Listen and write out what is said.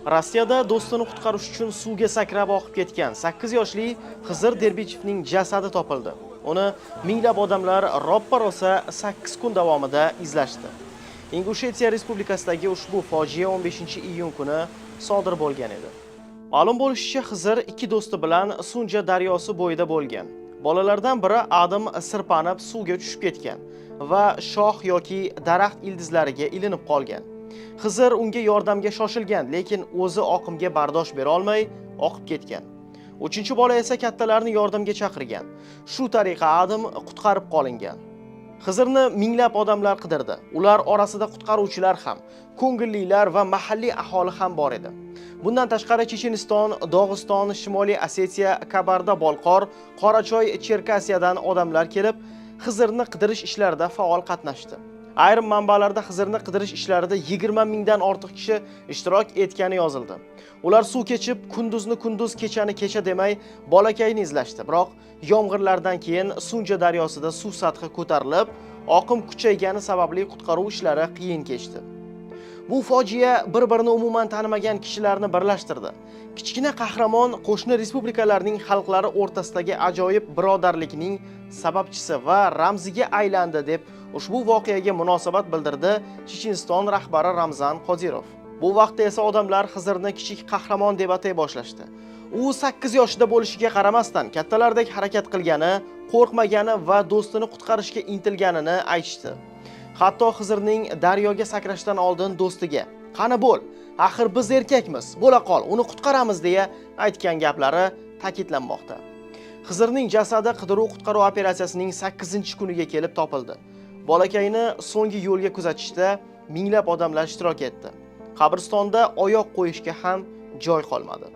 Rossiyada do'stini qutqarish uchun suvga sakrab oqib ketgan 8 yoshli Xizr Derbichevning jasadi topildi. Uni minglab odamlar roppa-rosa 8 kun davomida izlashdi. Ingushetiya Respublikasidagi ushbu fojia 15-iyun kuni sodir bo'lgan edi. Ma'lum bo'lishicha, Xizr ikki do'sti bilan Sunja daryosi bo'yida bo'lgan. Bolalardan biri Adam sirpanib suvga tushib ketgan va shox yoki daraxt ildizlariga ilinib qolgan. Xizr unga yordamga shoshilgan, lekin o'zi oqimga bardosh bera olmay oqib ketgan. Uchinchi bola esa kattalarni yordamga chaqirgan. Shu tariqa Adam qutqarib qolingan. Xizrni minglab odamlar qidirdi. Ular orasida qutqaruvchilar ham, ko'ngillilar va mahalliy aholi ham bor edi. Bundan tashqari Checheniston, Dog'iston, Shimoliy Osetiya, Kabarda-Bolqor, Qorachoy, Cherkasiyadan odamlar kelib, Xizrni qidirish ishlarida faol qatnashdi. Ayrim manbalarda Xizrni qidirish ishlarida 20 mingdan ortiq kishi ishtirok etgani yozildi. Ular suv kechib, kunduzni kunduz, kechani kecha demay bolakayni izlashdi. Biroq yomg'irlardan keyin Sunja daryosida suv sathi ko'tarilib, oqim kuchaygani sababli qutqaruv ishlari qiyin kechdi. Bu fojia bir-birini umuman tanimagan kishilarni birlashtirdi. Kichkina qahramon qo'shni respublikalarning xalqlari o'rtasidagi ajoyib birodarlikning sababchisi va ramziga aylandi, deb ushbu voqeaga munosabat bildirdi Checheniston rahbari Ramzan Qodirov. Bu vaqtda esa odamlar Xizrni kichik qahramon deb atay boshlashdi. U 8 yoshida bo'lishiga qaramasdan kattalardek harakat qilgani, qo'rqmagani va do'stini qutqarishga intilganini aytishdi. Hatto Xizrning daryoga sakrashdan oldin do'stiga: "Qani bo'l, axir biz erkakmiz, bo'la qol, uni qutqaramiz", deya aytgan gaplari ta'kidlanmoqda. Xizrning jasadi qidiruv-qutqaruv operatsiyasining 8-kuniga kelib topildi. Bolakayni so'nggi yo'lga kuzatishda minglab odamlar ishtirok etdi. Qabristonda oyoq qo'yishga ham joy qolmadi.